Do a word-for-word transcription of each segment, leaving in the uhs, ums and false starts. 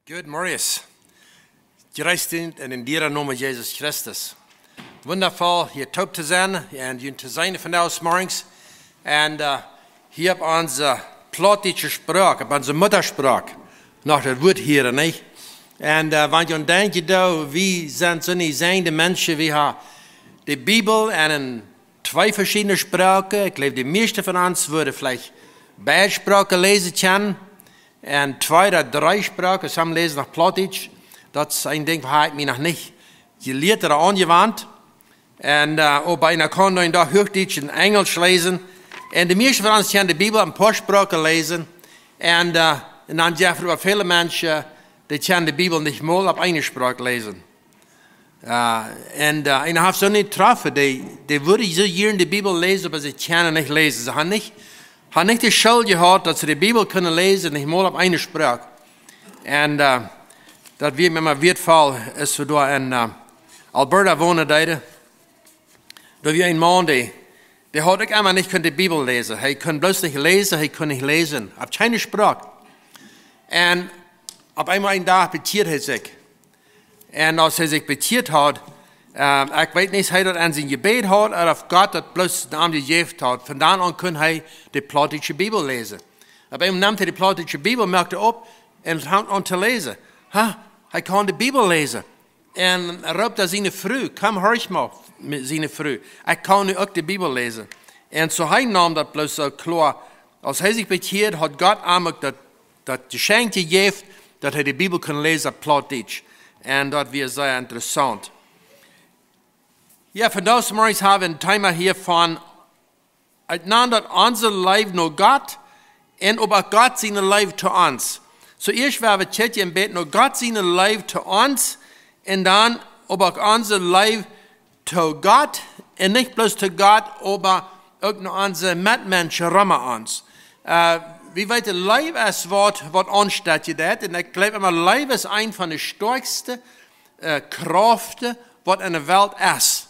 Good morning. Jreist en dän dieren Nomen Jesus Christus. Wundafoll hia toop to sennen un junt to seenen vondoag zemorjes. Un hia opp onse plautdietsche Sproak, opp onse Muttasproak, noch daut Wuat hieren, nich? Un wan jie denkjen, doa, wie sent soone jesäajende Menschen, wie haben de Bibel en twee veschiedne Sproaken. Ekj jleew, de mieeschte von ons wudden veleicht beid Sproaken läsen kjennen. Un twee ooda dree Sproaken, some läsen noch Plautdietsch. Daut es een Dinkj, waut ekj mie noch nich jelieet ooda aunjewant. Un oba eena kaun dan doch Huachdietsch un Enjelsch läsen. Un de mieeschte von ons kjennen de Bibel en poa Sproaken läsen. Un dan jeft daut oba väle Menschen, dee kjennen de Bibel nich mol opp eene Sproak läsen. Un eena haft soone jetroffen, dee wudden soo jieren de Bibel läsen, oba see kjennen nich läsen. See haben nich de School jehaut, daut see de Bibel kunnen läsen, nich mol opp eene Sproak. Un daut wia mie emma wieetvoll, aus wie doa en Alberta wonen deeden. Doa wia een Maun, dee haud uk emma nich kunt de Bibel läsen. Hee kunn bloos nich läsen, hee kunn nich läsen opp kjeene Sproak. Un opp eemol een Dach bekjieed hee sikj. Un aus hee sikj bekjieet haud, ekj weet nich, aus hee daut en sien Jebäd haud ooda auf Gott daut bloos am jejäft haud, von dan aun kunn hee de plautdietsche Bibel läsen. Opp eemol neem hee de plautdietsche Bibel, moakt opp un funk aun to läsen. Ha, hee kaun de Bibel läsen. Un roopt dan siene Fru: "Komm, horch mol, siene Fru. Ekj kaun nu uk de Bibel läsen." Un soo hee neem daut bloos soo kloa. Aus hee sikj bekjieed, haud Gott am uk daut Jeschenkj jejäft, daut hee de Bibel kunn läsen opp Plautdietsch. Un daut wia sea interessaunt. Jo, vondoag zemorjes haben wie een Thema hia von, ekj nan daut, onse Leew no Gott un oba Gott siene Leew to ons. Soo ieescht woa wie kjikjen een bät no Gott siene Leew to ons un dan oba uk onse Leew to Gott, un nich bloos to Gott, oba uk no onse Metmenschen rom ons. Wie weeten, Leew es waut, waut ons steit hia, un ekj jleew emma, Leew es eent von de stoakjste Krauft, waut en de Welt es.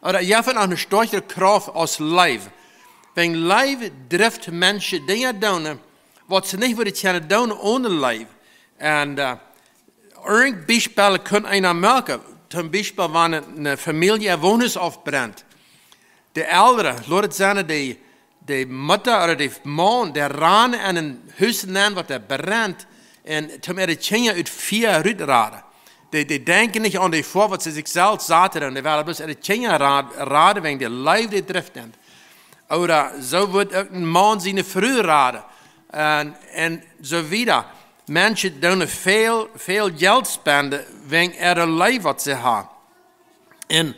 Ooda jeft daut noch eene stoakjere Krauft aus Leew? Wäajen Leew drift Menschen Dinja doonen, waut see nich wudden kjennen doonen one Leew. Un irjent Biespel kunn eena moaken. Toom Biespel, wan eene Famielje äa Wonus aufbrent. De Elren, lot et sennen de Mutta ooda de Maun, dee ranen en een Hus nenn, waut doa brent, un toom äare Kjinja ut Fia rutraden. Dee denkjen nich aun de Jefoa, waut see sikj selfst saten, un dee wellen bloos äare Kjinja raden, wäajen de Leew, dee drift an. Ooda soo wudd uk een Maun siene Fru raden. Un soo wieda. Menschen doonen väl, väl Jelt spenden wäajen äare Leew, waut see haben.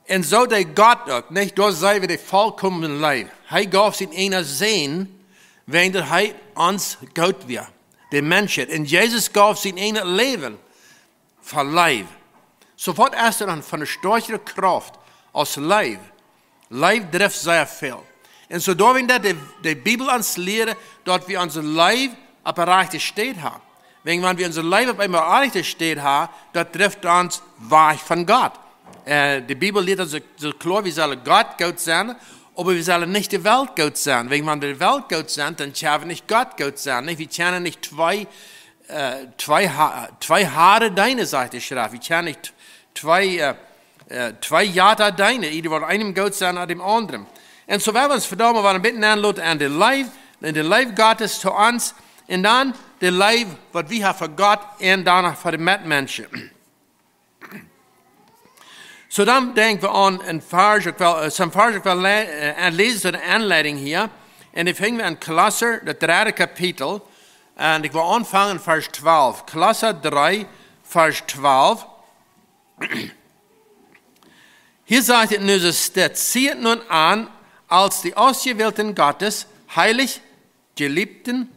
Un soo deed Gott uk, nich? Doa seenen wie de volkomne Leew. Hee gauf sien eenen Sän, wäajen daut hee ons goot wia, de Menschheit. Un Jesus gauf sien eenet Läwen fa Leew. Soo waut es doa dan von eene stoakjere Krauft aus Leew? Leew drift sea väl. Un soo doawäajen deit de Bibel ons lieren, daut wie onse Leew opp de rajchte Städ haben. Wäajen wan wie onse Leew opp eene rajchte Städ haben, daut drift ons wajch von Gott. De Bibel lieet ons soo kloa, wie sellen Gott goot sennen, oba wie sellen nich de Welt goot sennen. Wäajen wan wie de Welt goot sent, dan kjenn wie nich Gott goot sennen, nich? Wie kjennen nich twee Harren deenen, sajcht de Schreft. Wie kjennen nich twee Jetta deenen, eena woat eenem goot sennen ooda däm aundren. Un soo woa wie ons vondoag mol een bät nenloten en de Leew, en de Leew Gottes to ons, un dan de Leew, waut wie haben fa Gott un dan noch fa de Metmenschen. Soo dan denkj wie aun een Varsch, ekj well, soon Varsch, ekj well läsen, soo de Aunleidunk hia. Un dee finj wie en Kolosser, daut dredde Kapitel. Un ekj well aunfangen en Varsch twalf. Kolosser dree, Varsch twalf. Hia sajcht et nu soo: "Zieht nun an, als die Auserwählten Gottes, heilig, geliebten,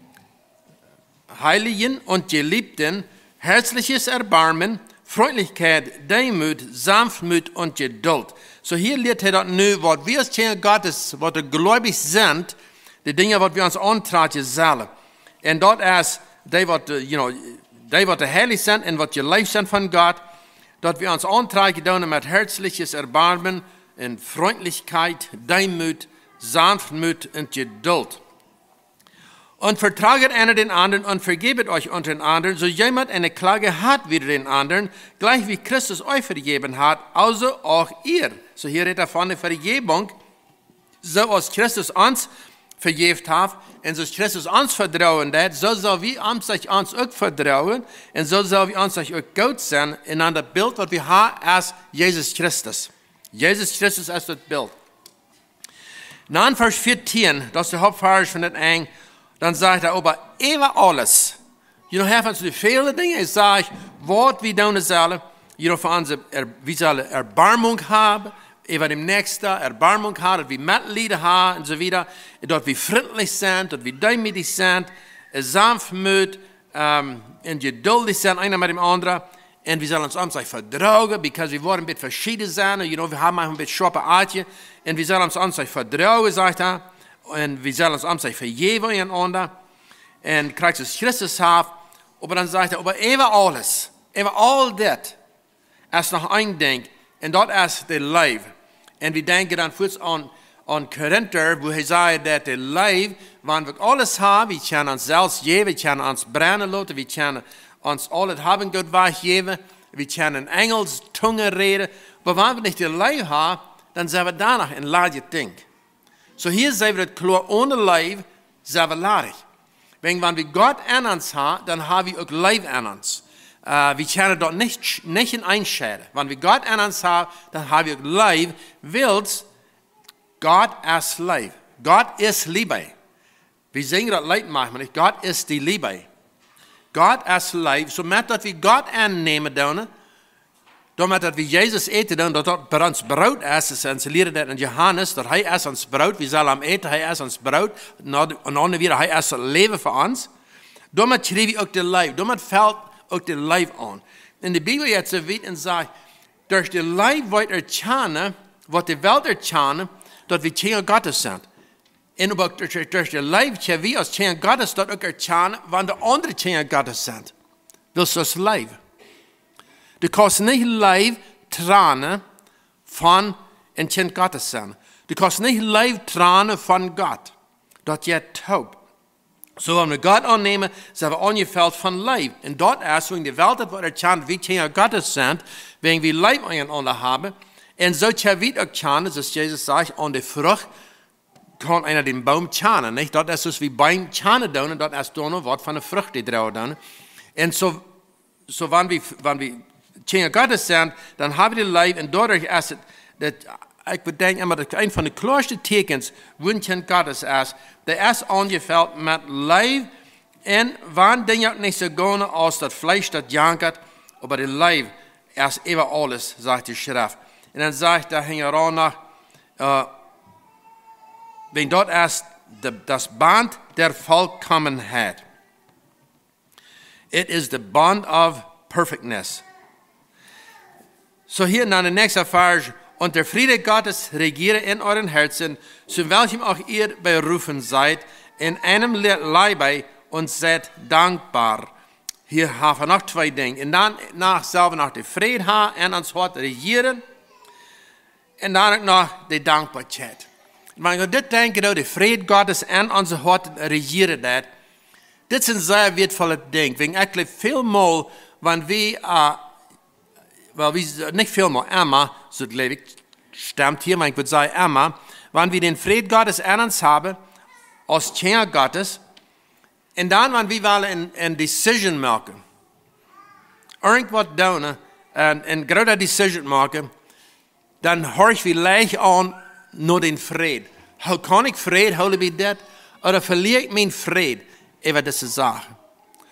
heiligen und geliebten, herzliches Erbarmen, Freundlichkeit, Demut, Sanftmut und Geduld." Soo hia lieet hee daut nu, waut wie aus Kjinja Gottes, waut wie gleubich sent, de Dinja, waut wie ons auntrakjen sellen. Un daut es, dee waut heilich sent un waut jeleeft sent von Gott, daut wie ons auntrakjen doonen met herzliches Erbarmen un Freundlichkeit, Demut, Sanftmut un Geduld. Und vertraget einer den anderen und vergebet euch untereinander, so jemand eine Klage hat wider den anderen, gleich wie Christus euch vergeben hat, also auch ihr. So hia rät hee von de Vejäwunk, soo aus Christus ons vejäft haft, un soo aus Christus ons vedroagen deed, soo sell wie ons ons uk vedroagen, un soo sell wie ons uk goot sennen, un dan daut Bilt, waut wie haben, es Jesus Christus. Jesus Christus es daut Bilt. Dan Varsch vieetieen, daut es de Hauptvarsch von daut Enj, dan sajcht hee: "Oba äwa aules." Jie know, hee haft ons de väle Dinja jesajcht, waut wie doonen sellen. Jie know, fa onse, er, wie sellen Erbarmunk haben äwa däm Näakjsten, Erbarmunk haben, daut wie Metleet haben un soo wieda, daut wie frintlich sent, daut wie deemootich sent, äh, Sanftmoot, ähm, un jeduldich sent, eena met däm aundren. Un wie sellen ons ons vedroagen, because wie woaren een bät veschieden sennen, jie know, wie haben een bät schoape Oaten. Un wie sellen ons ons vedroagen, sajcht hee. Un wie sellen ons ons vejäwen enaunda. Un Christus, Christus haft, oba dan sajcht hee, oba äwa aules, äwa aul dit, es noch een Dinkj, un daut es de Leew. Un wie denkjen dan fuaz aun, aun Korinta, wua hee säd, daut de Leew, wan wie aules haben, wie kjennen ons selfst jäwen, wie kjennen ons brennen loten, wie kjennen ons aules haben, Gott wajchjäwen, wie kjennen en Enjels Tungen räden, oba wan wie nich de Leew haben, dan sent wie doano een ladjet Dinkj. Soo hia sent wie daut kloa, onen Leew sent wie ladich. Wäajen, wan wie Gott en ons haben, dan haben wie uk Leew en ons. Äh, wie kjennen daut nich, nich uteenscheiden. Wan wie Gott en ons haben, dan haben wie uk Leew, wiels Gott es Leew. Gott es Liebe. Wie sinjen daut Leet maunchmol nich: "Gott ist die Liebe." Gott es Leew. Soo met daut wie Gott aunnämen doonen, doamet daut wie Jesus äten doonen, daut daut bie ons Broot es, es ons lieren daut en Johanes, daut hee es ons Broot, wie sellen am äten, hee es ons Broot, un aun, un aun wieda, hee es daut Läwen fa ons. Doamet kjrie wie uk de Leew, doamet felt uk de Leew aun. Un de Bibel jeit soo wiet un sajcht, derch de Leew woat erkjanen, woat de Welt erkjanen, daut wie Kjinja Gottes sent. Un oba derch, derch de Leew kjenn wie aus Kjinja Gottes daut uk erkjanen, wan de aundre Kjinja Gottes sent. Wiels daut es Leew. Du kaust nich Leew trannen von een Kjint Gottes sennen. Du kaust nich Leew trannen von Gott. Daut jeit toop. Soo, wan wie Gott aunnämen, sent wie aunjefelt von Leew. Un daut es, wan de Welt daut woat erkjanen, wie Kjinja Gottes sent, wäajen wie Leew enaunda haben. Un soo kjenn wie uk kjanen, soo aus Jesus sajcht, aun de Frucht kaun eena dän Boom kjanen, nich? Daut es soo aus wie Beem kjanen doonen, daut es dan waut von de Frucht dee droagen doonen. Un soo, soo wan wie, wan wie Kjinja Gottes sent, dan haben wie de Leew un doaderch es et, daut, ekj bedenkj emma, daut eent von de kloaschte Tieekjens, wua een Kjint Gottes es, dee es aunjefelt met Leew, un wan Dinja uk nich soo gonen aus daut Fleesch daut jankat, oba de Leew es äwa aules, sajcht de Schreft. Un dan sajcht hee hinjaraun noch, äh, wäajen daut es de, daut Band der Vollkommenheit. It is the bond of perfectness. Soo hia dan de näakjste Varsch: "Und der Friede Gottes regiere in euren Herzen, zu welchem auch ihr berufen seid, in einem Le-, Leibe, und seid dankbar." Hia haben wie noch twee Dinja. Un dan noch selfst noch de Fräd haben un ons Hoat rejieren. Un dan uk noch de Dankboakjeit. Wan wie dit denkjen, daut de Fräd Gottes en onse Hoaten rejieren deit, dit es een sea wieetvollet Dinkj. Wäajen ekj jleew välmol, wan wie, äh, well, wie, nich välmol, emma, soo jleew ekj, stemt hia, oba ekj wudd sajen emma, wan wie dän Fräd Gottes en ons haben, aus Kjinja Gottes, un dan, wan wie wellen eene, eene Decision moaken, irjent waut doonen, eene, eene groote Decision moaken, dan horch wie leicht aun no dän Fräd. Hoo-, kaun ekj Fräd hoolen bie dit? Ooda velia ekj mienen Fräd äwa dise Sach?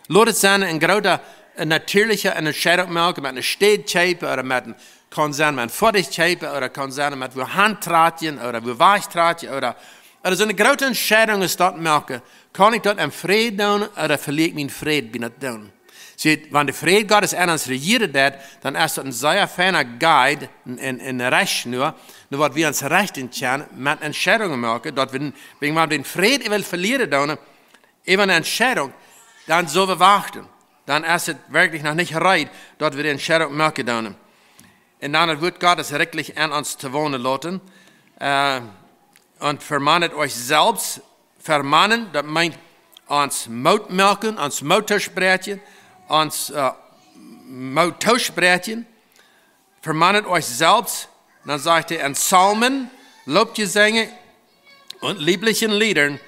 Lot et sennen eene groote, eene natieeliche Entscheidunk moaken met eene Städ kjeepen ooda met een, kaun sennen met een Foatich kjeepen ooda kaun sennen met wua han tratjen ooda wua wajch tratjen ooda, ooda soo eene groote Entscheidunk es daut moaken. Kaun ekj daut em Fräd doonen ooda velia ekj mienen Fräd bie daut doonen? Seht, wan de Fräd Gottes en ons rejieren deit, dan es daut een sea fiena Guide, een, een, eene Rechtschnua, no waut wie ons rechten kjennen met Entscheidungen moaken, daut wie, wan wie dän Fräd wellen velieren doonen, äwa eene Entscheidunk, dan sell wie wachten. Dan es et werkjlich noch nich reed, daut wie de Entscheidunk moaken doonen. Un dan daut Wuat Gottes rikjlich en ons to wonen loten. Äh, "Und vermahnet euch selbst." Vermahnen, daut meent ons Moot moaken, ons Moot toospräakjen, ons äh, Moot toospräakjen. Vermanet euch selbst, dan sajcht hee, en Psalmen, Lobgesänge und lieblichen Liedern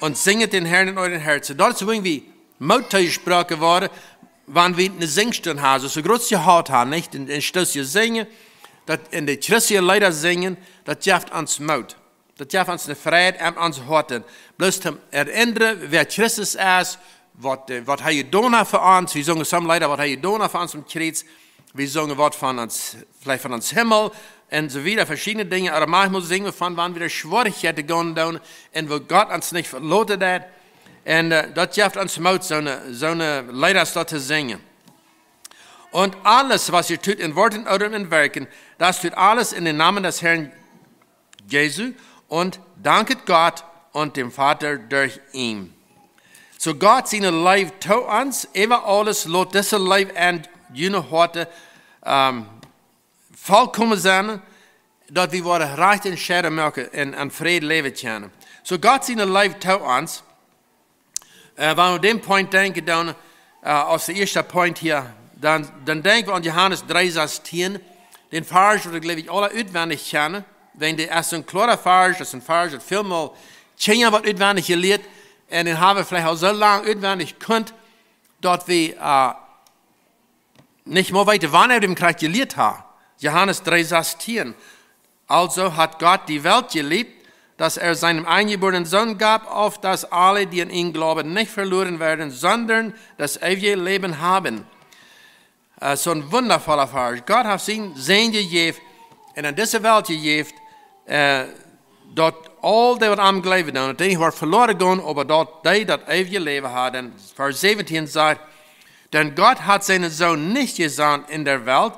und singet den Herrn in euren Herzen. Daut es, woo wie Moot toojesproaken woaren, wan wie eene Singstund haben, soo aus wie jrod jehaut haben, nich? En, en Stootje sinjen, daut en de christelje Leeda sinjen, daut jeft ons Moot. Daut jeft ons eene Freid en ons Hoat. Bloos to erinnren, wäa Christus es, waut, äh, waut hee jedonen haft fa ons. Wie sungen sommje Leeda, waut hee jedonen haft fa ons aum Kjriez. Wie sungen waut von ons, veleicht von ons Himmel un soo wieda, veschiedne Dinja. Oba maunchmol sinjen wie von, wan wie derch Schwierichkjeiten gonen doonen un woo Gott ons nich veloten deit. Un äh, daut jeft ons Moot, soone, soone Leeda daut to sinjen. Und alles, was ihr tut, in Worten oder in Werken, das tut alles in den Namen des Herrn Jesu und danket Gott und dem Vater durch ihn. Soo Gott siene Leew to ons, äwa aules, lot dise Leew en june Hoaten ähm, vollkomen sennen, daut wie woaren rajchte Entscheidungen moaken un en Fräd läwen kjennen. Soo Gott siene Leew to ons, äh, wan wie aun dän Punkt denkjen, dan äh, aus de ieeschte Punkt hia, dan, dan denkj wie aun Johanes dree sastieen, dän Varsch, waut wie, jleew ekj, aula utwendich kjennen, wiels daut es een kloara Varsch, daut es een Varsch, waut väl mol Kjinja woat utwendich jelieet, un dän hab wie veleicht aul soo lang utwendich jekunt, daut wie äh, nich mol weeten, wanea wie dän krakjt jelieet haben. Johanes dree sastieen. Also hat Gott die Welt geliebt, dass er seinen eingeborenen Sohn gab, auf dass alle, die an ihn glauben, nicht verloren werden, sondern das ewige Leben haben. Äh, soon wundafolla Varsch. Gott haft sienen Sän jejäft un en dise Welt jejäft, äh, daut aul dee, waut aun am jleewen, daut dee nich woat veloren gonen, oba daut dee daut eewje Läwen haben. Varsch säwentieen sajcht: Denn Gott hat seinen Sohn nicht gesandt in der Welt,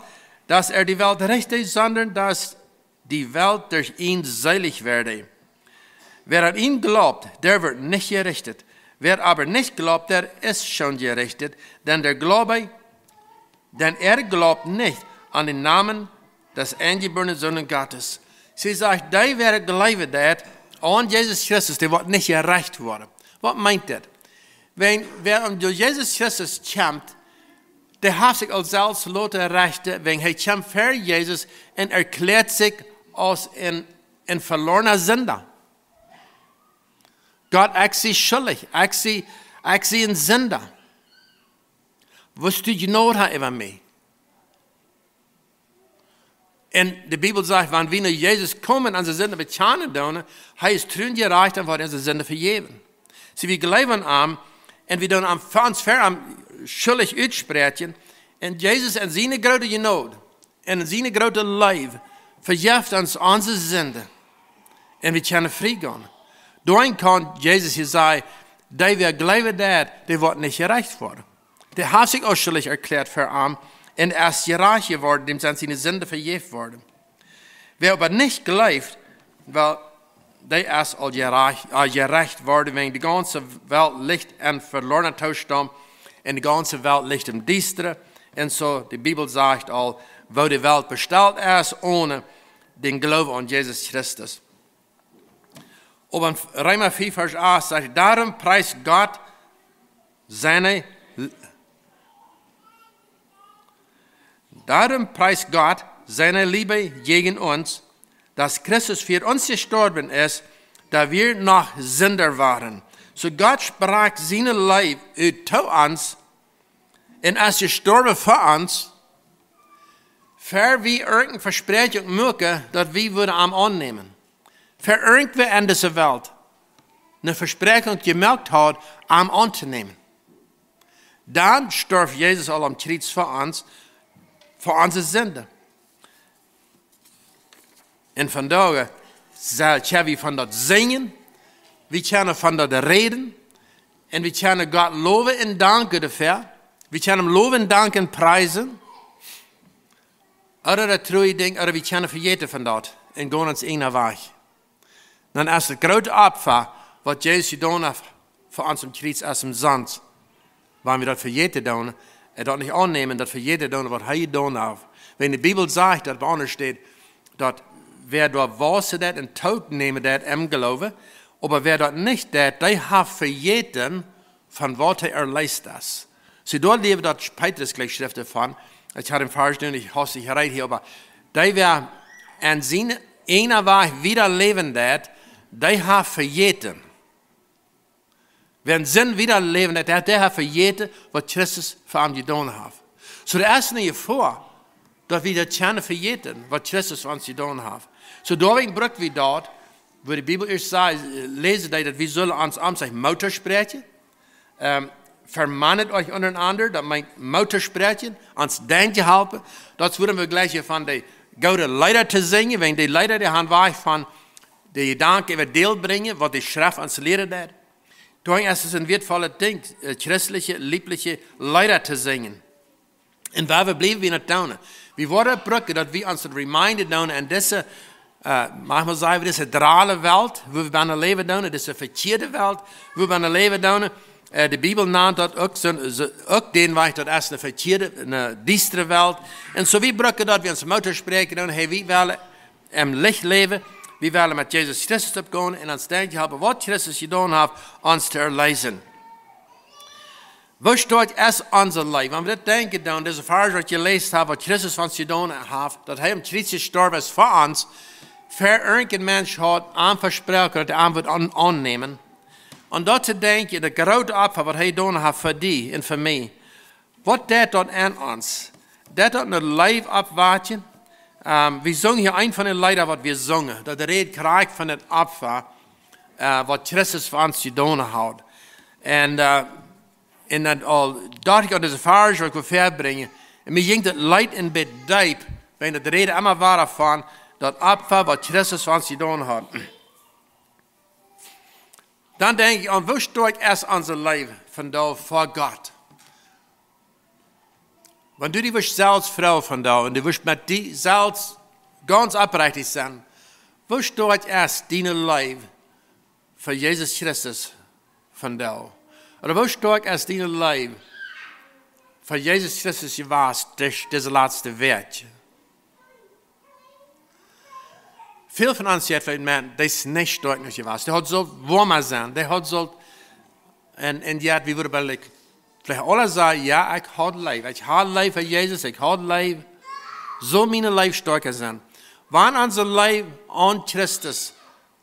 dass er die Welt richte, sondern dass die Welt durch ihn selig werde. Wer an ihn glaubt, der wird nicht gerichtet. Wer aber nicht glaubt, der ist schon gerichtet, denn der Glaube, denn er glaubt nicht an den Namen des eingeborenen Sohnes Gottes. See sajcht, dee, wäa jleewen deit aun Jesus Christus, dee woat nich jerecht woaren. Waut meent daut? Wan wäa aun Jesus Christus kjemt, dee haft sikj aul selfst loten rechten, wan hee kjemt ver Jesus un erkjläat sikj aus een, een veloarna Sinda. Gott, ekj sie schuldich, ekj sie, ekj sie een Sinda. Wurscht du Jnod haben äwa mie? Un de Bibel sajcht, wan wie no Jesus komen un onse Sinden bekjanen doonen, hee es tru un jerajcht un woat onse Sinden vejäwen. See, wie jleewen aun am un wie doonen am, fa ons ver am schuldich utspräakjen. Un Jesus en siene groote Jnod un en siene groote Leew vejeft ons onse Sinden. Un wie kjennen frie gonen. Doaromm kaun Jesus hia sajen, dee, wäa jleewen deit, dee woat nich jerecht woaren. Dee haft sikj aul schuldich erkjläat ver am un es jerajcht jeworden, däm sent siene Sinden vejäft worden. Wäa oba nich jleeft, well, dee es aul jerecht, äh, jerecht worden, wiels de gaunze Welt licht em veloarnen Toostaunt un de gaunze Welt licht em Diestren. Un soo, de Bibel sajcht aul, woo de Welt bestalt es onen dän Gloowen aun Jesus Christus. Oba en Reema fief Varsch acht sajcht: Darum preist Gott seine, darum preist Gott seine Liebe gegen uns, dass Christus für uns gestorben ist, da wir noch Sünder waren. Soo Gott sprakjt siene Leew ut to ons un es jestorwen fa ons, ver wie irjent eene Vespräakjunk moaken, daut wie wudden am aunnämen. Ver irjentwäa en dise Welt eene Vespräakjunk jemoakt haud, am auntonämen. Dan storf Jesus aul aum Kjriez fa ons, fa onse Sinden. Un vondoag sell, kjenn wie von daut sinjen, wie kjennen von daut räden, un wie kjennen Gott lowen un danken doafäa. Wie kjennen am lowen, danken, priesen. Ooda daut trurje Dinkj, ooda wie kjennen vejäten von daut un gonen ons eenen Wajch. Dan es daut groote Opfa, waut Jesus jedonen haft fa ons aum Kjriez, es omsonst. Wan wie daut vejäten doonen, un daut nich aunnämen, daut vejäten doonen, waut hee jedonen haft. Wan de Bibel sajcht, daut bie ons steit, daut wäa doa wausen deit un toonämen deit em Gloowen, Oba wäa daut nich deit, dee haft vejäten, von waut hee erleest es. See, doa läsen wie daut Petrus jlikj schrift doavon. Ekj hab dän Varsch nu nich hastich jereed hia, oba dee, wäa aun sienen eenen Wajch wieda läwen deit, dee haft vejäten. Wäa aun sienen Wajch wieda läwen deit, dee, dee haft vejäten, waut Christus fa am jedonen haft. Soo, doa es ne Jefoa, daut wie daut kjennen vejäten, waut Christus fa ons jedonen haft. Soo, doawäajen bruck wie daut, woo de Bibel ieescht sajcht, äh, läsen deit, daut wie sellen ons omsich Moot toospräakjen. Ähm, vermanet junt unjarenaunda, daut meent Moot toospräakjen, ons denkjen halpen. Daut wudden wie jlikj hia von de goode Leeda to sinjen, wäajen de Leeda, dee haben wajch von de Jedanken äwa Deel brinjen, waut de Schreft ons lieren deit. Doawäajen es et een wieetvollet Dinkj, äh, christelje, lieblje Leeda to sinjen. Un wua wie bliewen, wie nich doonen. Wie woaren brucken, daut wie ons daut reminden doonen en dise, äh, manchmol saj wie, dise drale Welt, wua wie bennen läwen doonen, dise vekjieede Welt, wua wie bennen läwen doonen. Äh, de Bibel nant daut uk soo, soo, uk dän Wajch, daut es ne vekjieede, ne diestre Welt. Un soo wie brucken daut, wie ons Moot toospräakjen doonen, hey, wie wellen em Licht läwen, wie wellen met Jesus Christus oppgonen un ons denkjen halpen, waut Christus jedonen haft, ons to erleesen. Woo stoakj es onse Leew? Wan wie daut denkjen, dan, dise Varsch, waut jie jeläsen haben, waut Christus fa ons jedonen haft, daut hee aum Kjriez jestorwen es fa ons, ver irjent een Mensch haud am vesproaken, daut hee am wudd aun-, aunnämen. Un daut to denkjen, daut groote Opfa, waut hee jedonen haft fa die un fa mie. Waut deit daut aun ons? Deit daut ne Leew oppwakjen? Ähm, wie sungen hia eent von de Leeda, waut wie sungen. Daut rät krakjt von daut Opfa, äh, waut Christus fa ons jedonen haud. Un, äh, un daut aul, docht ekj aun dise Varsch, waut ekj well verbrinjen. Un mie jinkj daut Leet een bät deep, wiels daut rät emma wada von daut Opfa, waut Christus fa ons jedonen haud. Dan denkj ekj aun, woo stoakj es onse Leew vondoag fa Gott? Wan du die wurscht selfst froagen vondoag un du wurscht met die selfst gaunz oprechtich sennen, woo stoakj es diene Leew fa Jesus Christus vondoag? Ooda woo stoakj es diene Leew fa Jesus Christus jewast derch dise latste Wäakj? Väl von ons jeit veleicht, Maun, daut es nich stoakj jenuach jewast. Daut haud sult woama sennen. Daut haud sult, un, un jo, wie wudden veleicht, veleicht aule sajen, jo, ekj haud leew. Ekj haud leew fa Jesus, ekj haud leew. Sull miene Leew stoakja sennen. Wan onse Leew aun Christus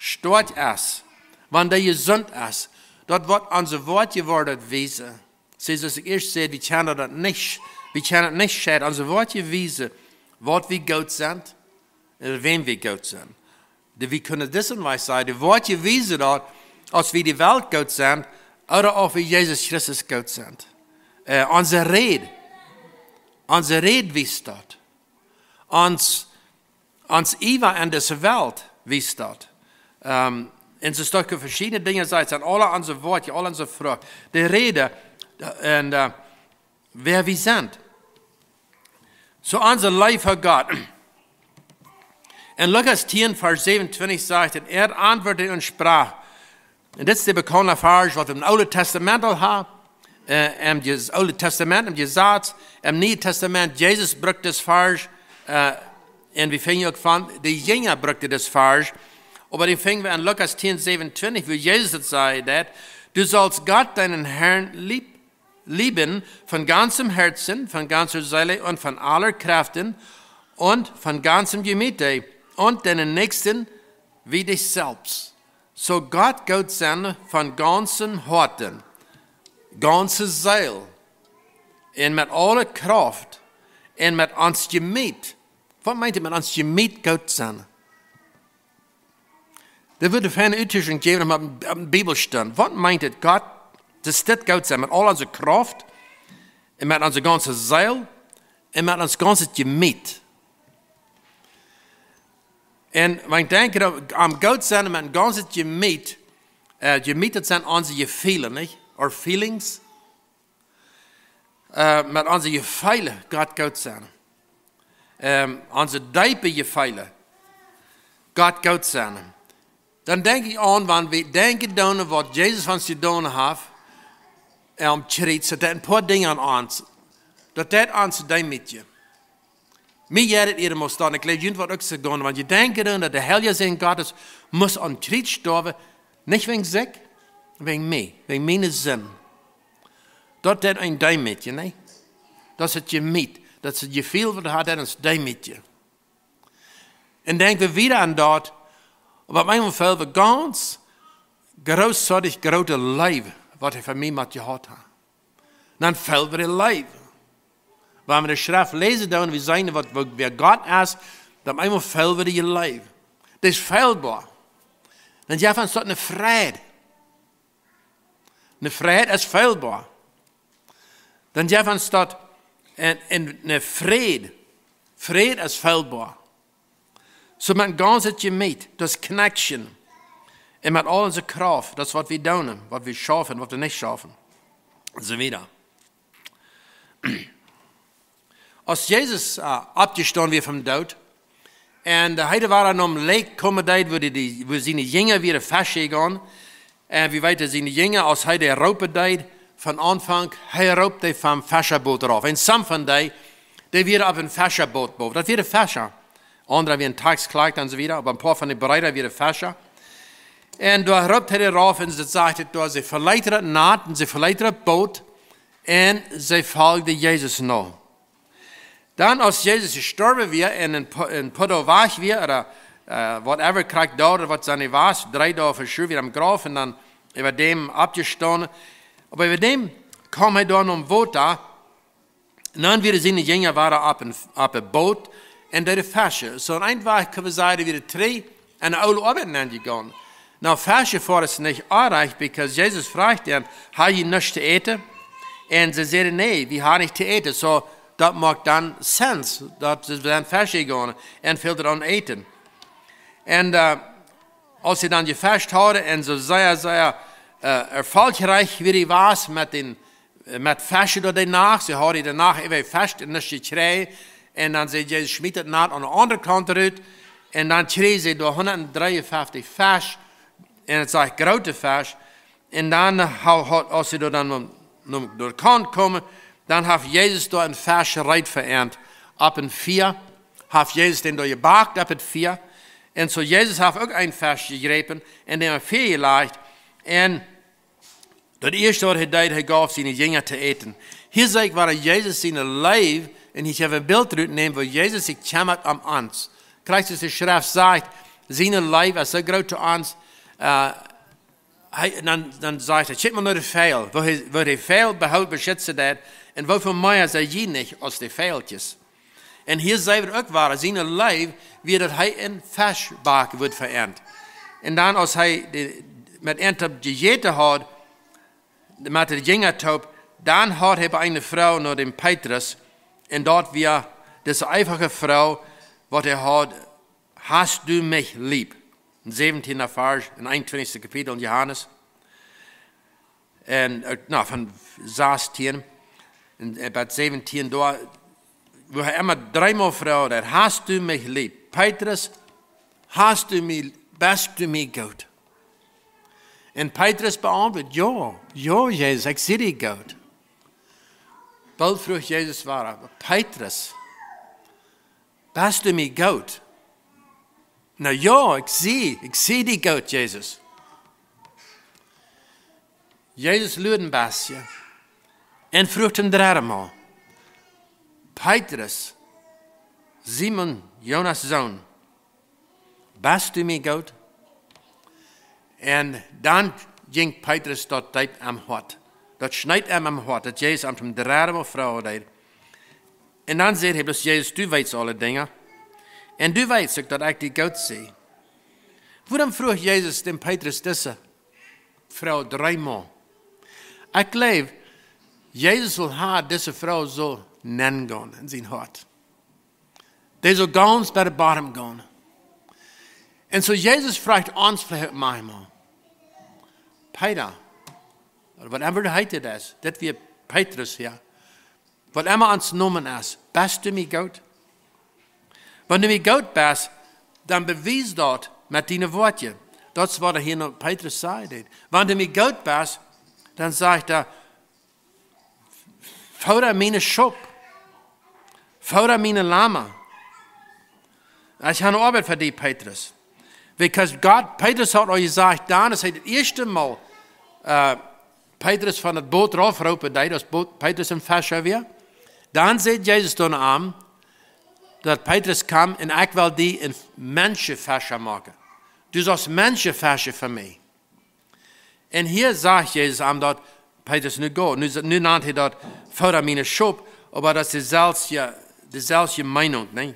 stoakj es, wan dee jesunt es, daut woat onse Wieed woaren wiesen. See, soo aus ekj ieescht säd, wie kjennen daut nich, wie kjennen daut nich scheiden. Onse Wieed wiesen, waut wie goot sent, un wäm wie goot sent. Dee, wie kjennen dit en Wies sajen, de Wieed wiesen daut, aus wie de Welt goot sent, ooda auf wie Jesus Christus goot sent. Äh, onse Räd, onse Räd wiest daut. Ons, ons Iewa en dise Welt wiest daut. Ähm, un soo stoakj veschiedne Dinja, sajcht, sent aule onse Wieed, aule onse Frucht. De Räd, äh, un, äh, wäa wie sent. Soo onse Leew fa Gott. En Lukas tieen, Varsch säwenuntwintich sajcht et: "Er antwortete und sprach." Un dit es de bekaunde Varsch, waut wie em Oolen Tastament aul haben. Äh, em Je-, Oolen Tastament, em Jesaz, em Nieen Tastament, Jesus brukt dis Varsch, äh, un wie finjen uk von, de Jinja brukten dis Varsch. Oba dee finjen wie en Lukas tieen säwenuntwintich, wua Jesus daut sajcht, daut: "Du sollst Gott, deinen Herrn, lieb lieben von ganzem Herzen, von ganzer Seele und von aller Kräften und von ganzem Gemüte und deinen Nächsten wie dich selbst." Soo Gott goot sennen von gaunzem Hoaten, gaunze Seel un met aule Krauft un met ons Jemiet. Waut meent et met ons Jemiet goot sennen? Daut wudd eene feine Utdrekjunk jäwen, om opp, opp de Bibel to stonen. Waut meent et, Gott, daut dit goot sennen, met aul onse Krauft un met onse gaunze Seel un met ons gaunzet Jemiet? Un wan ekj denkj aun, aun goot sennen met een gaunzet Jemiet, äh, Jemiet, daut sent onse Jefeele, nich? Or feelings. Äh, met onse Jefeele Gott goot sennen. Ähm, onse deepe Jefeele Gott goot sennen. Dan denkj ekj aun, wan wie denkjen doonen, waut Jesus fa ons jedonen haft, aum Kjriez, daut deit een poa Dinja aun ons. Daut deit ons deemootjen. Mie jeit et hia must dan, ekj jleew, junt woat uk soo gonen, wan jie denkjen doonen, daut de Heilje Sän Gottes must aum Kjriez stoawen, Nich wäajen sikj, wäajen mie, wäajen miene Sind. Daut deit eenen deemootjen, nä? Daut es daut Jemiet, daut es daut Jefeel, waut hee haud, daut es deemootjen. Un denkj wie wieda aun daut, opp eemol feeld wie gaunz großzügig groote Leew, waut hee fa mie mott jehaut haft. Dan feeld wie de Leew. Wan wie de Schreft läsen, dan wie seenen, waut, waut, wäa Gott es, dan eemol feeld wie de Leew. Daut es feelboa. Dan jeft ons daut eene Freid. Eene Freid es feelboa. Dan jeft ons daut eene, eene, eene Fräd. Fräd es feelboa. Soo met gaunzet Jemiet, daut es connection. Un met aul onse Krauft, daut es waut wie doonen, waut wie schaufen, waut wie nich schaufen. Un soo wieda. Aus Jesus, äh, oppjestonen wia vom Doot, un, äh, hee wia aum Lake komen deed, wua dee, dee, wua siene Jinja wieren feschen jegonen. Un wie weeten, siene Jinja, aus hee dee roopen deed, von Aunfank, hee roopt dee vom Feschabot rauf. Un some von dee, dee wieren opp een Feschabot bowen. Daut wieren Fescha. Aundre wieren Taxkjleakjta un soo wieda, oba een poa von de Breeda wieren Fescha. Un doa roopt hee dee rauf un see sajcht, doa, see veleeten daut Nat un see veleeten daut Boot un see foljen Jesus no. Dan, aus Jesus jestorwen wia un een po-, een poa Doag wajch wia, ooda, äh, whatever, krakjt doa, ooda waut sennen wia, dree Doag fa sure wia em Grauf un dan äwa däm oppjestonen. Oba äwa däm kjeem hee doa nom Wota, un dan wieren siene Jinja wada opp een, opp een Boot un deeden feschen. Soo, un eent wia, kjenn wie sajen, wieren trigj enne oole Oabeit aunjegonen. Nu, feschen foaren es nich oajch, because Jesus fruach an, "Hab jie nuscht to äten?" Un see säden, "Nä, wie haben nuscht to äten." Soo, daut moakt dan sense, daut see dan feschen gonen un feeld daut aun Äten. Un, äh, aus see dan jefescht hauden un soo sea, sea, äh, erfolgreich wia dee wia met dän, äh, met feschen doa de Nacht, see hauden de Nacht äwa jefescht un nuscht jekjräajen. Un dan säd Jesus, "Schmiet daut Nat aun de aundre Kaunt rut." Un dan kjrieejen see doa hundatdreeunfeftich Fesch. Un daut sent groote Fesch. Un dan, äh, hau-, hau-, aus see doa dan no, no, doa de Kaunt kjeemen, dan haft Jesus doa een Fesch reed fa an opp een Fia. Haft Jesus dän doa jebakt opp daut Fia. Un soo Jesus haft uk een Fesch jejräpen un dän opp daut Fia jelajcht. Un daut ieeschte waut hee deed, hee jeef siene Jinja to äten. Hia see wie, woo Jesus siene Leew, un hia hab wie een Bilt rutjenomen, woo Jesus sikj kjemmat om ons. Krakjt soo aus de Schreft sajcht, siene Leew es soo groot to ons, äh, hee, dan, dan sajcht hee, "Kjikjt mau no de Vejel, woo hee, woo hee de Vejel behoolt, beschutzen deit, un woo väl mea sie jie nich aus de Vejelkjes?" Un hia see wie uk wada, siene Leew, wia daut hee een Fesch backen wudd fa an. Un dan, aus hee de, met an toop jejäten haud, met de Jinja toop, dan haud hee bie eene Fru no dän Petrus, un daut wia dise eefache Fru, waut hee haud, "Hast du mich lieb?" Em säwentienden Varsch, em eenuntwintichsten Kapitel en Johanes. Un, äh, nu, von sastieen, un, äh, bat säwentieen, doa, woo hee emma dreemol fruach, daut, "Hast du mich lieb?" "Petrus, hast du mich, best du mie goot?" Un Petrus beauntwuat, "Jo, jo, Jesus, ekj sie die goot." Boolt fruach Jesus wada, "Petrus, best du mie goot?" "Na jo, ekj sie, ekj sie die goot, Jesus." Jesus luad een bät un fruach daut dredde Mol, "Petrus, Simon, Jonas Sän, best du mie goot?" Un dan jinkj Petrus daut deep aum Hoat. Daut schneet am aum Hoat, daut Jesus am daut dredde Mol fruach deed. Un dan säd hee bloos, "Jesus, du weetst aule Dinja. Un du weetst uk, daut ekj die goot sie." Wuarom fruach Jesus dän Petrus dise Fru dreemol? Ekj jleew, Jesus well haben, dise Fru saul nengonen en sien Hoat. Dee saul gaunz bie de Bodem gonen. Un soo Jesus fruach ons veleicht uk mol, "Peter," ooda whatever hee heet, daut wia Petrus hia, "waut emma ons Nomen es, best du mie goot?" Wan du mie goot best, dan bewies daut met diene Wieed. Daut es waut hee hia no Petrus säd. "Wan du mie goot best," dan sajcht hee, "Foda miene Schop. Foda miene Lamma." Ekj hab eene Oabeit fa die, Petrus. Because Gott, Petrus haud aul jesajcht, dan es hee daut ieeschte Mol, äh, Petrus von daut Boot rauf roopen deed, aus Boot, Petrus een Fescha wia. Dan säd Jesus to am, daut Petrus kjeem un: "Ekj well die een Menschenfescha moaken. Du saust Menschenfescha fa mie." Un hia sajcht Jesus am daut: "Petrus, nu go." Nu, nu nant hee daut: "Foda miene Schop", oba daut es deeselwje, deeselwje Meenunk, nä?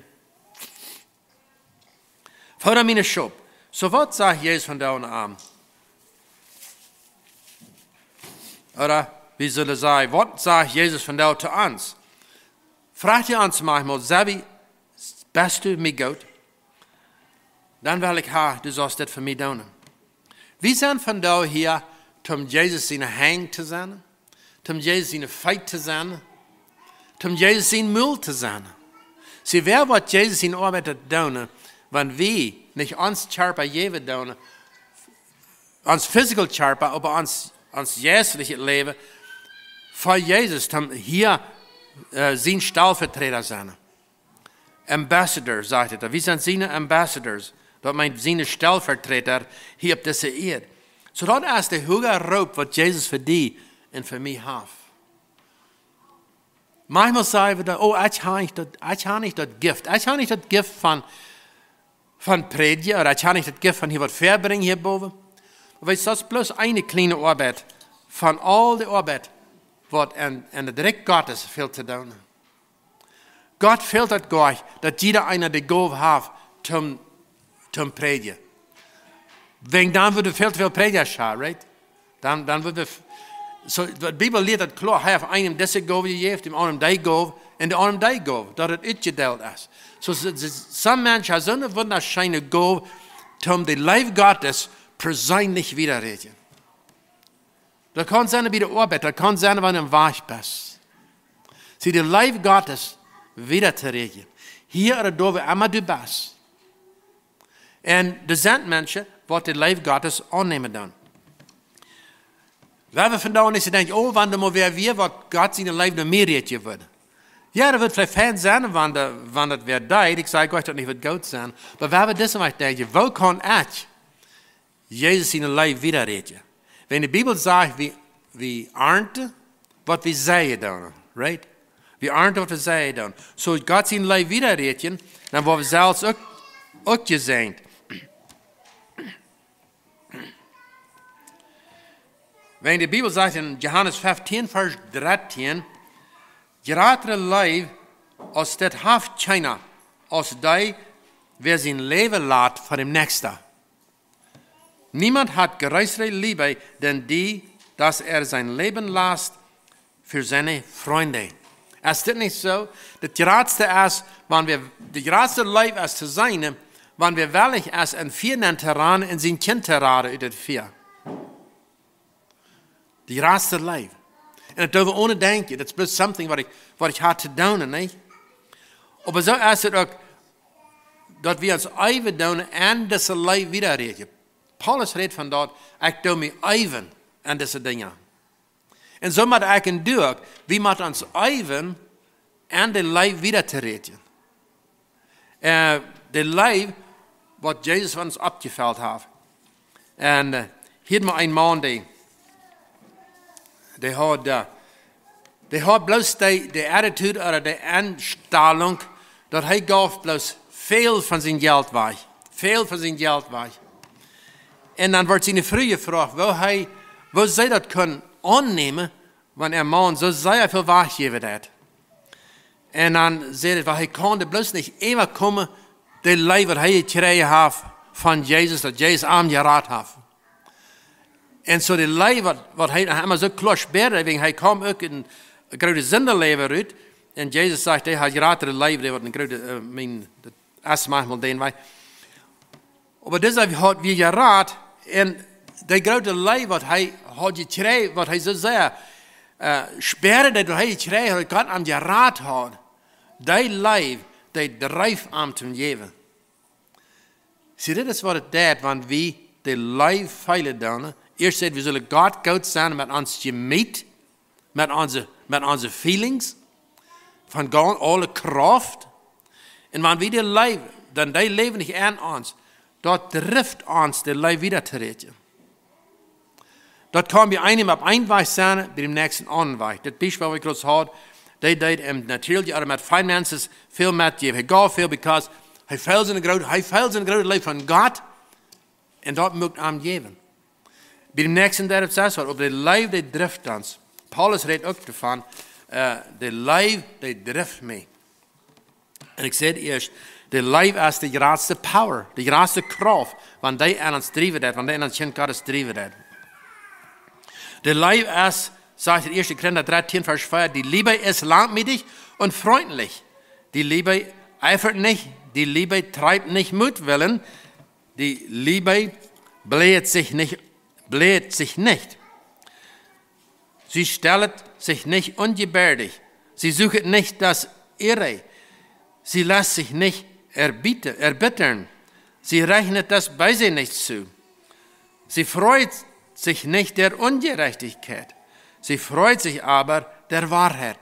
"Foda miene Schop." Soo, waut sajcht Jesus vondoag aun am? Ooda, wie sellen sajen, waut sajcht Jesus vondoag to ons? Froagt hee ons maunchmol: "Sebi, best du mie goot? Dan well ekj ha, du saust dit fa mie doonen." Wie sent vondoag hia, om Jesus siene Henj to sennen, om Jesus siene Feet to sennen, om Jesus sien Mul to sennen. See, wäa woat Jesus siene Oabeit doonen, wan wie nich ons Kjarpa jäwen doonen, ons physical Kjarpa, oba ons, ons jeistlichet Läwen fa Jesus, om hia, äh, sien Stellvertreter sennen? Ambassador, sajcht et. Wie sent siene Ambassadors. Daut meent siene Stellvertreter hia opp dise Ieed. Soo daut es de huage Roop, waut Jesus fa die un fa mie haft. Maunchmol sajen wie dan: "Oh, ekj hab nich daut, ekj hab nich daut Gift. Ekj hab nich daut Gift von, von prädjen, ooda ekj hab nich daut Gift von hia waut väabrinjen hia bowen." Oba weetst, daut es bloos eene kjliene Oabeit von aul de Oabeit, waut aun, aun daut Rikj Gottes fält to doonen. Gott fält daut goanich, daut jieda eena de Gow haft, om, om prädjen. Wäajen dan wudd wie väl to väl Prädja haben, right? Dan, dan wudd wie f-, soo, de Bibel lieet daut kloa, hee haft eenem dise Gow jejäft, däm aundren dee Gow, un däm aundren dee Gow, daut et utjedeelt es. Soo, s-, s-, some Menschen haben soone wundascheene Gow, om de Leew Gottes perseenlich wieda to räden. Daut kaun sennen bie de Oabeit, daut kaun sennen, wan du em Wajch best. See, de Leew Gottes wieda to räden. Hia ooda doa, wua emma du best. Un doa sent Menschen, waut de Leew Gottes aunnämen dan. Wie haben vondoag nich to denkjen: "Oh, wan doa mol wäa wia, waut Gott siene Leew no mie räden wudd." Jo, daut wudd veleicht fein sennen, wan doa, wan daut wäa deed. Ekj saj, Gott, daut nich wudd goot sennen. Oba wie haben dise Wajch denkjen: "Woo kaun ekj Jesus siene Leew wieda räden?" Wan de Bibel sajcht, wie, wie arnten, waut wie seien doonen, right? Wie arnten, waut wie seien doonen. Soo Gott siene Leew wieda räden, dan woa wie selfst uk, uk jesäajent. Wan de Bibel sajcht en Johanes feftieen, Varsch dartieen: "Jratre Leew aus dit haft kjeena, aus dee, wäa sien Läwen lat fa däm Näakjsten." Niemand hat größere Liebe denn die, dass er sein Leben lässt für seine Freunde. Es dit nich soo? Daut jratste es, wan wie, de jratste Leew es to seenen, wan wie wellich es, een Fia nenn to rannen un sien Kjint to raden ut daut Fia. De jratste Leew. Un daut doo wie one denkjen, daut es bloos something, waut ekj, waut ekj hab to doonen, nich? Oba soo es et uk, daut wie ons Läwen doonen un dise Leew wieda räden. Paulus rät von daut: "Ekj doo mie äwen aun dise Dinja." Un soo mott ekj un du uk, wie motten ons äwen aun de Leew wieda to räden. Äh, de Leew, waut Jesus fa ons oppjefelt haft. Un, äh, hia mol een Maun, dee, dee haud, äh, dee haud bloos de, de attitude ooda de Enstalunk, daut hee jeef bloos väl von sien Jelt wajch. Väl von sien Jelt wajch. Un dan wort siene Fru jefroacht, woo hee, woo see daut kunn aunnämen, wan äa Maun soo sea väl wajchjäwen deed. Un dan säd hee, wiels hee kunn bloos nich äwakomen, de Leew, waut hee jekjräajen haud von Jesus, daut Jesus am jerat haud. Un soo de Leew, waut, waut hee emma soo kloa spieren deed, wäajen hee kjeem uk ut een grootet Sindaläwen rut. Un Jesus sajcht, hee haud jratre Leew, dee waut een grootet, äh, mien, daut es maunchmol dän Wajch. Oba dise haud wia jerat, un de groote Leew, waut hee haud jekjräajen, waut hee soo sea, äh, spieren deed, waut hee jekjräajen haud, daut Gott am jerat haud, dee Leew, dee dreef am toom jäwen. See, dit es waut et deit, wan wie de Leew feelen doonen. Ieescht säd, wie sellen Gott goot sennen met ons Jemeet, met onse, met onse feelings, von gaunz aule Krauft. Un wan wie de Leew, dan dee läwen nich aun ons, Daut drift ons, de Leew wieda to räden. Daut kaun bie eenem opp een Wajch sennen, bie däm näakjsten aundren Wajch. Daut Biespel, waut ekj jrod haud, dee deed em natieelich, oba met finances väl metjäwen. Hee jeef väl, because hee feeld siene groote, hee feeld siene groote Leew von Gott. Un daut mucht am jäwen. Bie däm näakjsten, daut sajcht waut, oba de Leew, dee drift ons. Paulus rät uk doavon, äh, de Leew, dee drift mie. Un ekj säd ieescht, de Leew es de jratste power, de jratste Krauft, wan dee aun ons driewen deit, wan dee aun ons Kjint Gottes driewen deit. De Leew es, sajcht de ieeschte Korinta dartieen, Varsch vea: "Die Liebe ist langmütig und freundlich. Die Liebe eifert nicht, die Liebe treibt nicht Mutwillen, die Liebe bläht sich nicht, bläht sich nicht. Sie stellt sich nicht ungebärdig. Sie sucht nicht das Ihre. Sie lässt sich nicht erbitte-, erbittern. Sie rechnet das Böse nicht zu. Sie freut sich nicht der Ungerechtigkeit. Sie freut sich aber der Wahrheit."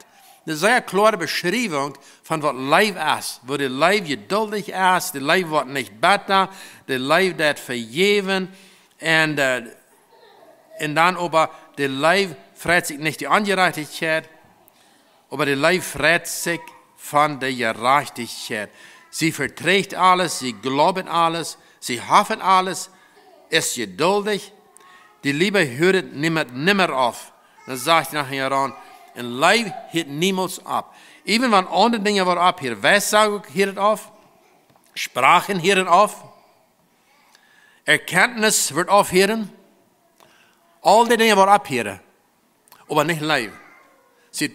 Eene sea kloare Beschriewunk von waut Leew es, woo de Leew jeduldich es, de Leew woat nich betta, de Leew deit vejäwen, un, äh, un dan oba, de Leew freit sikj nich de Onjerajchtichkjeit, oba de Leew freit sikj von de Jerajchtichkjeit. Sie verträgt alles, sie gleubet alles, sie hoffet alles, ist geduldig. Die Liebe hüret nimmer, nimmer auf. Dan sajcht hee nohäa aun, un Leew hieet niemols opp. Even wan aundre Dinja woaren opphieren, Weissagung hieet opp, Sproaken hieet opp, Erkenntnis woat opphieren, aul dee Dinja woaren opphieren, oba nich Leew. See,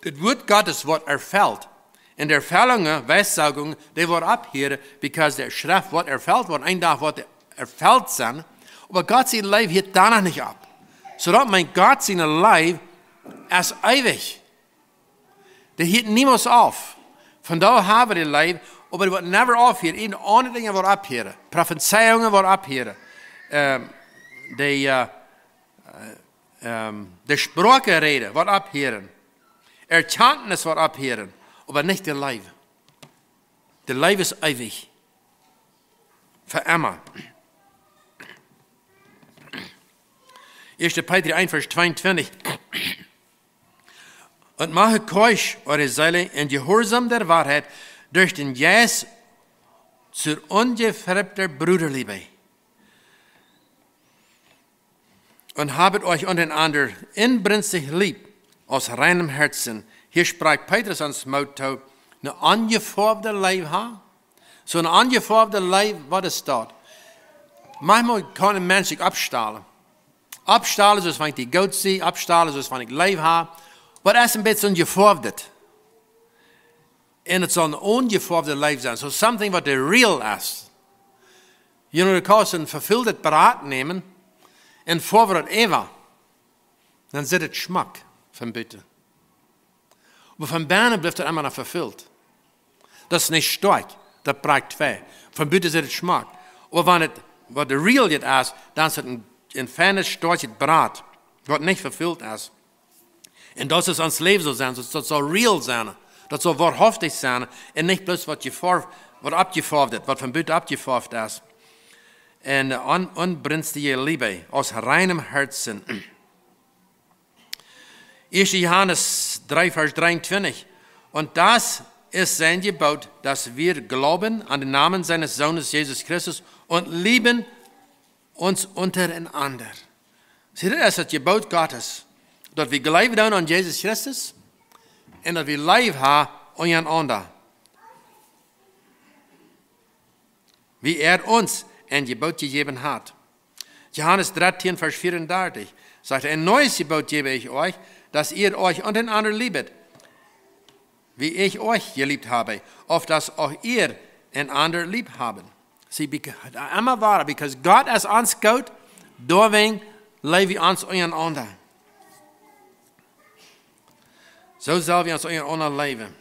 daut Wuat Gottes woat erfelt. Un de Erfellungen, Weissagungen, dee woaren opphieren, because de Schreft woat erfelt woaren, een Dach woat erfelt sennen. Oba Gott siene Leew hieet doa noch nich opp. Soo daut meent, Gott siene Leew es eewich. Dee hieet niemols opp. Von doa haben wie de Leew, oba dee woat never opphieren. Eenje aundre Dinja woaren opphieren. Profezeiungen woaren opphieren. Ähm, de, äh, ähm, de Sproakenräden woat opphieren. Erkenntnis woat opphieren. Oba nich de Leew. De Leew es eewich. Fa emma. Ieeschte Petrus eent, Varsch tweeuntwintich. "Und macht euch, eure Seele, im Gehorsam der Wahrheit durch den Geist zur ungefärbten Bruderliebe. Und habet euch untereinander inbrünstig lieb, aus reinem Herzen." Hia sprakjt Petrus ons Moot too, eene aunjefoawde Leew haben. Soo eene aunjefoawde Leew, waut es daut? Maunchmol kaun een Mensch sikj oppstalen. Oppstalen, soo aus wan ekj die goot sie, oppstalen, soo aus wan ekj Leew hab. Waut es een bät aunjefoawdet? Un et saul eene aunjefoawde Leew sennen. Soo something waut real es. You know, du kaust een vefuldet Brat nämen un foaw daut äwa. Dan sitt et schmock von buten. Oba von bennen blift et emma noch vefult. Daut es nich stoakj, daut brakjt wajch. Von buten sitt et schmock. Oba wan et, waut real es, dan es et een, een feinet, stoakjet Brat, waut nich vefult es. Un daut es ons Läwen saul sennen, daut, daut saul real sennen. Daut saul woarhauftich sennen un nich bloos waut jefoaw-, waut oppjefoawdet, waut von buten oppjefoawt es. Un, äh, un-, inbrünstige Liebe aus reinem Herzen. Ieeschte Johanes dree, Varsch dreeuntwintich. Und das ist sein Gebot, dass wir glauben an den Namen seines Sohnes Jesus Christus und lieben uns untereinander. See, daut es daut Jeboot Gottes, daut wie jleewen doonen aun Jesus Christus un daut wie Leew haben unjarenaunda, wie er ons een Jeboot jejäft haft. Johanes dartieen, Varsch veeaundartich, sajcht hee: "Ein neues Gebot gebe ich euch, dass ihr euch untereinander liebet, wie ich euch geliebt habe, auf dass auch ihr einander lieb haben." See, beca-, emma wada, because Gott es ons goot, doawäajen leew wie ons unjarenaunda. Soo sell wie ons unjarenaunda leewen.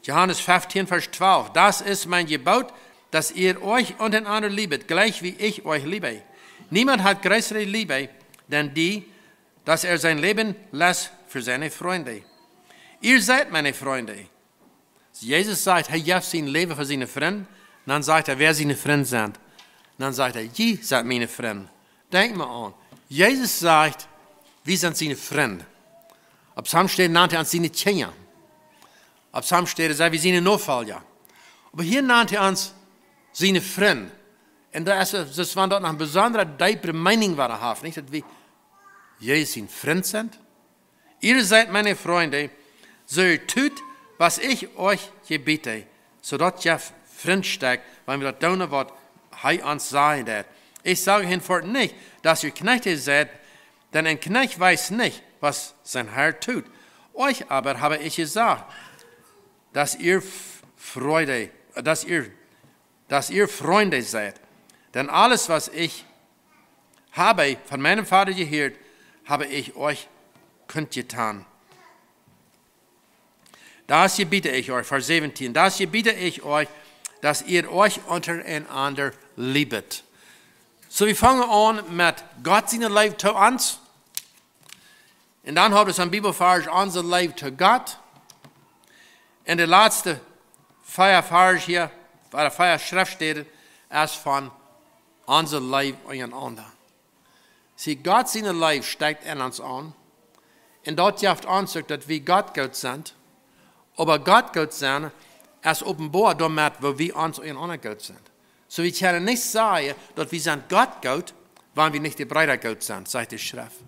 Johanes feftieen, Varsch twalf: "Das ist mein Gebot, dass ihr euch untereinander liebet, gleich wie ich euch liebe. Niemand hat größere Liebe, denn die, dass er sein Leben lässt für seine Freunde. Ihr seid meine Freunde." Jesus sajcht, hee jeef sien Läwen fa siene Frind. Dan sajcht hee, wäa siene Frind sent. Dan sajcht hee, jie sent miene Frind. Denkj mau aun. Jesus sajcht, wie sent siene Frind. Opp sommje Städen nant hee ons siene Kjinja. Opp sommje Städen sent wie siene Nofolja. Oba hia nant hee ons siene Frind. Un daut es, daut es, wan daut noch eene besondre, deepre Meeninj wada haft, nich? Daut wie Jesus sien Frind sent. Ihr seid meine Freunde, so tut, was ich euch gebiete. Soo daut jeft Frindschaften, wan wie daut doonen, waut hee ons sajen deit. Ich sage hinfort nicht, dass ihr Knechte seid, denn ein Knecht weiß nicht, was sein Herr tut. Euch aber habe ich gesagt, dass ihr F-, Freude, dass ihr, dass ihr Freunde seid. Denn alles, was ich habe von meinem Vater gehört, habe ich euch kundgetan. Das gebiete ich euch, Vers siebzehn, das gebiete ich euch, dass ihr euch untereinander liebet. Soo, wie fangen aun met Gott siene Leew to ons. Un dan haben wie aun Bibelvarsch onse Leew to Gott. Un de latste vea Varsch hia, ooda vea Schreftstäden, es von onse Leew unjarenaunda. See, Gott siene Leew stekjt en ons aun. Un daut jeft ons uk, daut wie Gott goot sent. Oba Gott goot sennen es openboa doamet, woo wie ons unjarenaunda goot sent. Soo, wie kjennen nich sajen, daut wie sent Gott goot, wan wie nich de Breeda goot sent, sajcht de Schreft.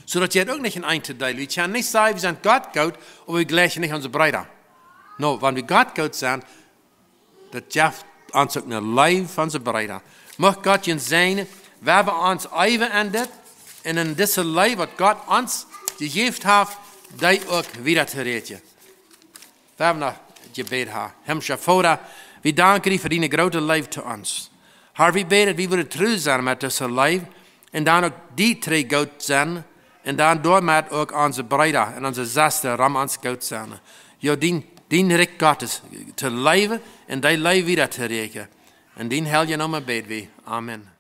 Soo daut jeit uk nich en een to deel. Wie kjennen nich sajen, wie sent Gott goot, oba wie jlikjen nich onse Breeda. No, wan wie Gott goot sent, daut jeft ons uk eene Leew fa onse Breeda. Mucht Gott junt säajnen, wan wie ons eewen en dit un en dise Leew, waut Gott ons jejäft haft, dee uk wieda to räden. Wie haben noch Jebäd, Har. Himlischa Voda, wie danken die fa diene groote Leew to ons. Har, wie bäden, wie wudden tru sennen met dise Leew un dan uk die tru goot sennen un dan doamet uk onse Breeda un onse Sestren rom ons goot sennen. Jo, dien, dien Rikj Gottes to läwen un dee Leew wieda to räden. En dien heiljen Nomen bäd wie. Amen.